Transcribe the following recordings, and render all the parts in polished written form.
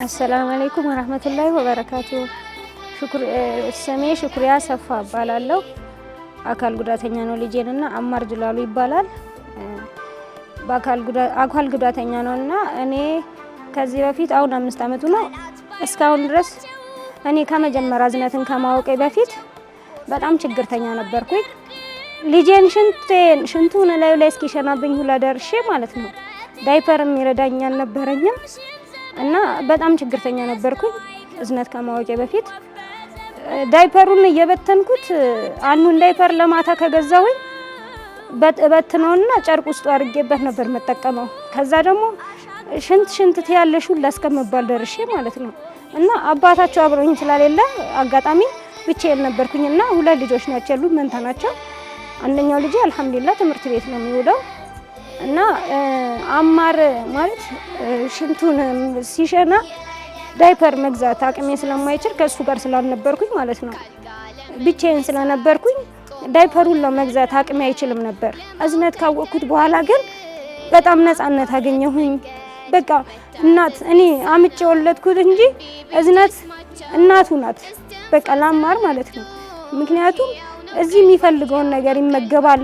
አሰላሙ አለይኩም ወራህመቱላሂ ወበረካቱ። ስሜ ሽኩሪያ ሰፋ እባላለሁ። አካል ጉዳተኛ ነው ልጄንና አማር ጅላሉ ይባላል። አካል ጉዳተኛ ነውና እኔ ከዚህ በፊት አሁን 5 ዓመቱ ነው። እስካሁን ድረስ እኔ ከመጀመሪያ እዝነትን ከማወቄ በፊት በጣም ችግርተኛ ነበርኩኝ። ልጄን ሽንቱን እላዩ ላይ እስኪሸናብኝ ሁላ ደርሼ ማለት ነው። ዳይፐር የሚረዳኝ አልነበረኝም እና በጣም ችግርተኛ ነበርኩኝ። እዝነት ከማወቄ በፊት ዳይፐሩን እየበተንኩት አንዱን ዳይፐር ለማታ ከገዛሁኝ በትነውና ጨርቅ ውስጡ አድርጌበት ነበር መጠቀመው። ከዛ ደግሞ ሽንት ሽንት ትያለሽ ሁላ እስከመባል ደርሼ ማለት ነው። እና አባታቸው አብሮኝ ስለሌለ አጋጣሚ ብቻዬን ነበርኩኝ እና ሁለት ልጆች ናቸው ያሉት፣ መንታ ናቸው። አንደኛው ልጄ አልሐምዱሊላህ ትምህርት ቤት ነው የሚውለው እና አማር ማለት ሽንቱን ሲሸና ዳይፐር መግዛት አቅሜ ስለማይችል ከእሱ ጋር ስላልነበርኩኝ ማለት ነው፣ ብቻዬን ስለነበርኩኝ ዳይፐሩን ለመግዛት አቅሜ አይችልም ነበር። እዝነት ካወቅኩት በኋላ ግን በጣም ነፃነት አገኘሁኝ። በቃ እናት እኔ አምጬ የወለድኩት እንጂ እዝነት እናቱ ናት፣ በቃ ለአማር ማለት ነው። ምክንያቱም እዚህ የሚፈልገውን ነገር ይመገባል፣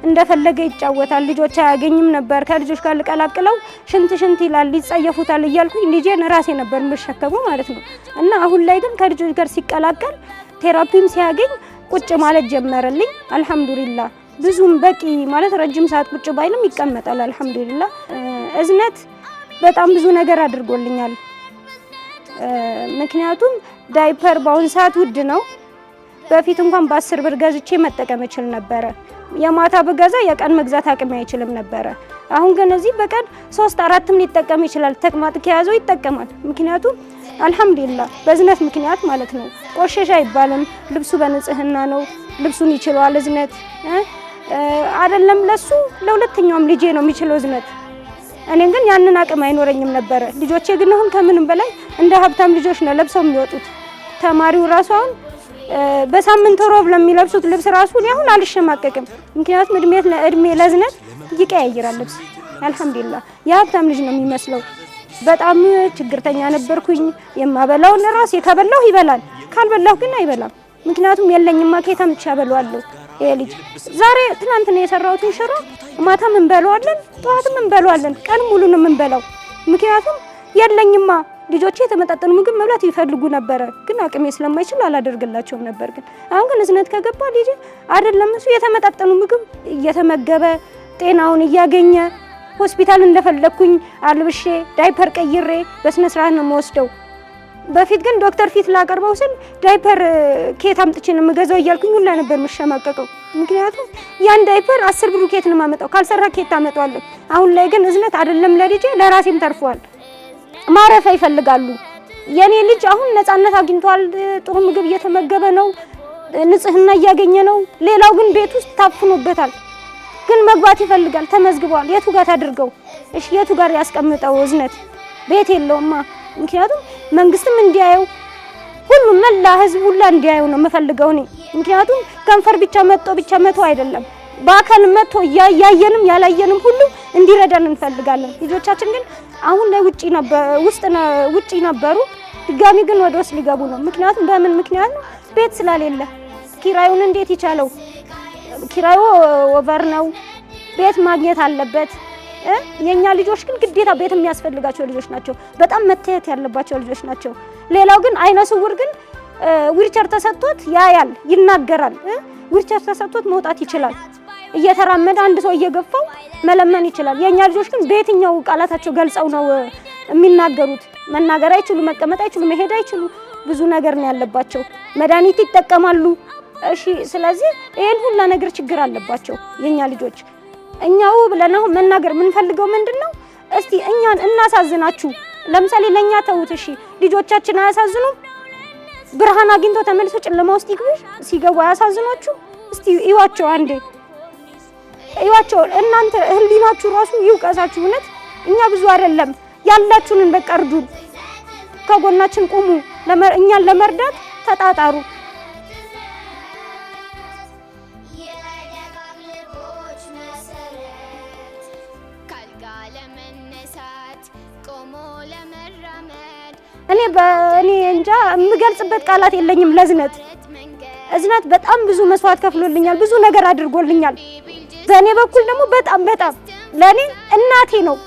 እንደፈለገ ይጫወታል። ልጆች አያገኝም ነበር። ከልጆች ጋር ልቀላቅለው ሽንት ሽንት ይላል፣ ይጸየፉታል እያልኩኝ ልጄን ራሴ ነበር የምሸከመው ማለት ነው። እና አሁን ላይ ግን ከልጆች ጋር ሲቀላቀል therapy ም ሲያገኝ ቁጭ ማለት ጀመረልኝ። አልሐምዱሊላህ ብዙም በቂ ማለት ረጅም ሰዓት ቁጭ ባይልም ይቀመጣል። አልሐምዱሊላህ እዝነት በጣም ብዙ ነገር አድርጎልኛል። ምክንያቱም ዳይፐር በአሁን ሰዓት ውድ ነው። በፊት እንኳን በ10 ብር ገዝቼ መጠቀም እችል ነበረ። የማታ ብገዛ የቀን መግዛት አቅሜ አይችልም ነበረ። አሁን ግን እዚህ በቀን 3 4ም ሊጠቀም ይችላል። ተቅማጥ ከያዘው ይጠቀማል። ምክንያቱም አልሐምዱሊላህ በእዝነት ምክንያት ማለት ነው። ቆሸሻ አይባልም። ልብሱ በንጽህና ነው። ልብሱን ይችለዋል እዝነት አይደለም ለሱ ለሁለተኛውም ልጄ ነው የሚችለው እዝነት። እኔ ግን ያንን አቅም አይኖረኝም ነበረ። ልጆቼ ግን አሁን ከምንም በላይ እንደ ሀብታም ልጆች ነው ለብሰው የሚወጡት። ተማሪው ራሱ አሁን በሳምንት ሮብ ለሚለብሱት ልብስ ራሱ እኔ አሁን አልሸማቀቅም። ምክንያቱም እድሜ ለዝነት ይቀያይራል ልብስ። አልሐምዱሊላህ የሀብታም ልጅ ነው የሚመስለው። በጣም ችግርተኛ ነበርኩኝ። የማበላውን ራሴ ከበላሁ ይበላል፣ ካልበላሁ ግን አይበላም። ምክንያቱም የለኝማ ከየት አምጥቼ አበላዋለሁ? ይሄ ልጅ ዛሬ ትናንትና የሰራሁትን ሽሮ ማታም እንበላዋለን፣ ጠዋትም እንበላዋለን፣ ቀን ሙሉ ነው የምንበላው። ምክንያቱም የለኝማ። ልጆቼ የተመጣጠኑ ምግብ መብላት ይፈልጉ ነበረ፣ ግን አቅሜ ስለማይችል አላደርግላቸውም ነበር። ግን አሁን ግን እዝነት ከገባ ልጄ አይደለም እሱ የተመጣጠኑ ምግብ እየተመገበ ጤናውን እያገኘ ሆስፒታል እንደፈለኩኝ አልብሼ ዳይፐር ቀይሬ በስነ ስርዓት ነው የምወስደው። በፊት ግን ዶክተር ፊት ላቀርበው ስል ዳይፐር ከየት አምጥቼ ነው የምገዛው እያልኩኝ ሁላ ነበር የምሸማቀቀው። ምክንያቱም ያን ዳይፐር 10 ብሩ ከየት ነው የማመጣው? ካልሰራ ከየት ታመጣዋለህ? አሁን ላይ ግን እዝነት አይደለም ለልጄ ለራሴም ተርፏል። ማረፊያ ይፈልጋሉ። የኔ ልጅ አሁን ነፃነት አግኝቷል። ጥሩ ምግብ እየተመገበ ነው፣ ንጽህና እያገኘ ነው። ሌላው ግን ቤት ውስጥ ታፍኖበታል። ግን መግባት ይፈልጋል። ተመዝግቧል። የቱ ጋር ታድርገው? እሺ የቱ ጋር ያስቀምጠው? እዝነት ቤት የለውማ። ምክንያቱም መንግስትም እንዲያየው ሁሉም መላ ህዝብ ሁላ እንዲያየው ነው የምፈልገው እኔ። ምክንያቱም ከንፈር ብቻ መጥቶ ብቻ መቶ አይደለም፣ በአካል መጥቶ ያየንም ያላየንም ሁሉ እንዲረዳን እንፈልጋለን። ልጆቻችን ግን አሁን ላይ ውጪ ነበሩ። ድጋሚ ግን ወደ ውስጥ ሊገቡ ነው። ምክንያቱም በምን ምክንያት ነው? ቤት ስለሌለ። ኪራዩን እንዴት ይቻለው? ኪራዩ over ነው። ቤት ማግኘት አለበት። የኛ ልጆች ግን ግዴታ ቤት የሚያስፈልጋቸው ልጆች ናቸው። በጣም መታየት ያለባቸው ልጆች ናቸው። ሌላው ግን አይነ ስውር ግን ዊልቸር ተሰጥቶት ያያል፣ ይናገራል። ዊልቸር ተሰጥቶት መውጣት ይችላል። እየተራመደ አንድ ሰው እየገፋው መለመን ይችላል። የኛ ልጆች ግን በየትኛው ቃላታቸው ገልጸው ነው የሚናገሩት? መናገር አይችሉ፣ መቀመጥ አይችሉ፣ መሄድ አይችሉ። ብዙ ነገር ነው ያለባቸው። መድኃኒት ይጠቀማሉ። እሺ፣ ስለዚህ ይሄን ሁላ ነገር ችግር አለባቸው የኛ ልጆች። እኛው ብለን አሁን መናገር የምንፈልገው ምንድነው? እስቲ እኛን እናሳዝናችሁ። ለምሳሌ ለኛ ተውት፣ እሺ፣ ልጆቻችን አያሳዝኑም? ብርሃን አግኝቶ ተመልሶ ጨለማ ውስጥ ይግቡ ሲገቡ አያሳዝኗችሁ? እስቲ እዩዋቸው አንዴ እዩዋቸው። እናንተ ህሊናችሁ ራሱ ይውቀሳችሁ። እውነት እኛ ብዙ አይደለም ያላችሁንን በቃ እርዱን፣ ከጎናችን ቁሙ፣ እኛን ለመርዳት ተጣጣሩ። ለመነሳት ቆሞ ለመራመድ። እኔ እንጃ የምገልጽበት ቃላት የለኝም ለእዝነት። እዝነት በጣም ብዙ መስዋዕት ከፍሎልኛል፣ ብዙ ነገር አድርጎልኛል። በእኔ በኩል ደግሞ በጣም በጣም ለእኔ እናቴ ነው፣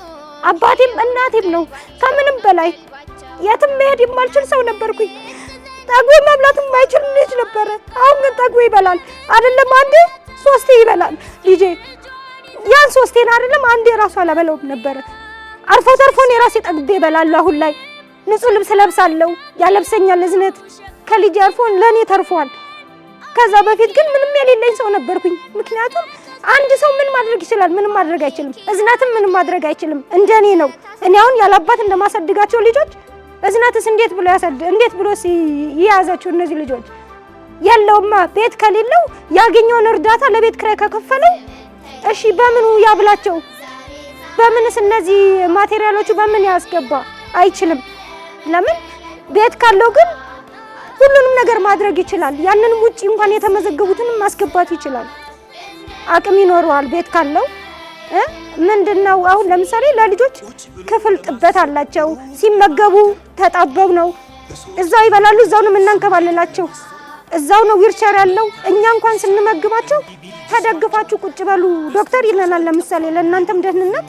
አባቴም እናቴም ነው። ከምንም በላይ የትም መሄድ የማልችል ሰው ነበርኩኝ። ጠግቦ መብላት የማይችል ልጅ ነበረ። አሁን ግን ጠግቦ ይበላል። አይደለም አንዴ ሶስቴ ይበላል ልጄ። ያን ሶስቴን አይደለም አንዴ ራሱ አላበላውም ነበረ። አርፎ ተርፎ እኔ ራሴ ጠግቤ እበላለሁ። አሁን ላይ ንጹህ ልብስ ለብሳለሁ፣ ያለብሰኛል እዝነት። ከልጄ አርፎ ለእኔ ተርፏል። ከዛ በፊት ግን ምንም የሌለኝ ሰው ነበርኩኝ። ምክንያቱም አንድ ሰው ምን ማድረግ ይችላል? ምንም ማድረግ አይችልም። እዝነትም ምንም ማድረግ አይችልም። እንደኔ ነው። እኔ አሁን ያላባት እንደማሳድጋቸው ልጆች እዝነትስ እንዴት ብሎ ያሳድ እንዴት ብሎ ይያዛቸው እነዚህ ልጆች? የለውማ ቤት ከሌለው ያገኘውን እርዳታ ለቤት ኪራይ ከከፈለው እሺ በምኑ ያብላቸው? በምንስ እነዚህ ማቴሪያሎቹ በምን ያስገባ? አይችልም። ለምን ቤት ካለው ግን ሁሉንም ነገር ማድረግ ይችላል። ያንንም ውጪ እንኳን የተመዘገቡትንም ማስገባት ይችላል። አቅም ይኖረዋል ቤት ካለው። ምንድነው አሁን ለምሳሌ ለልጆች ክፍል ጥበት አላቸው። ሲመገቡ ተጣበው ነው እዛው ይበላሉ። እዛው ነው የምናንከባልላቸው። እዛው ነው ዊልቸር ያለው። እኛ እንኳን ስንመግባቸው ተደግፋችሁ ቁጭ በሉ ዶክተር ይለናል። ለምሳሌ ለእናንተም ደህንነት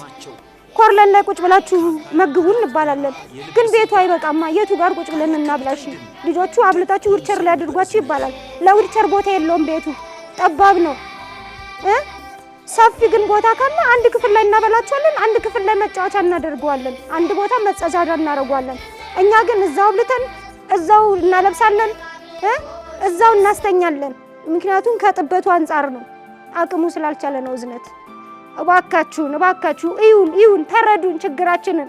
ኮርለን ላይ ቁጭ ብላችሁ መግቡ እንባላለን። ግን ቤቱ አይበቃማ። የቱ ጋር ቁጭ ብለን እናብላሽ? ልጆቹ አብልታችሁ ዊልቸር ላይ አድርጓችሁ ይባላል። ለዊልቸር ቦታ የለውም፣ ቤቱ ጠባብ ነው። ሰፊ ግን ቦታ ካለ አንድ ክፍል ላይ እናበላቸዋለን፣ አንድ ክፍል ላይ መጫወቻ እናደርገዋለን፣ አንድ ቦታ መጸዳጃ እናደርገዋለን። እኛ ግን እዛው አብልተን እዛው እናለብሳለን፣ እዛው እናስተኛለን። ምክንያቱም ከጥበቱ አንጻር ነው፣ አቅሙ ስላልቻለ ነው። እዝነት እባካችሁን እባካችሁ እዩን እዩን፣ ተረዱን ችግራችንን።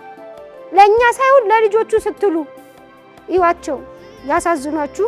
ለእኛ ሳይሆን ለልጆቹ ስትሉ እዩዋቸው። ያሳዝኗችሁ።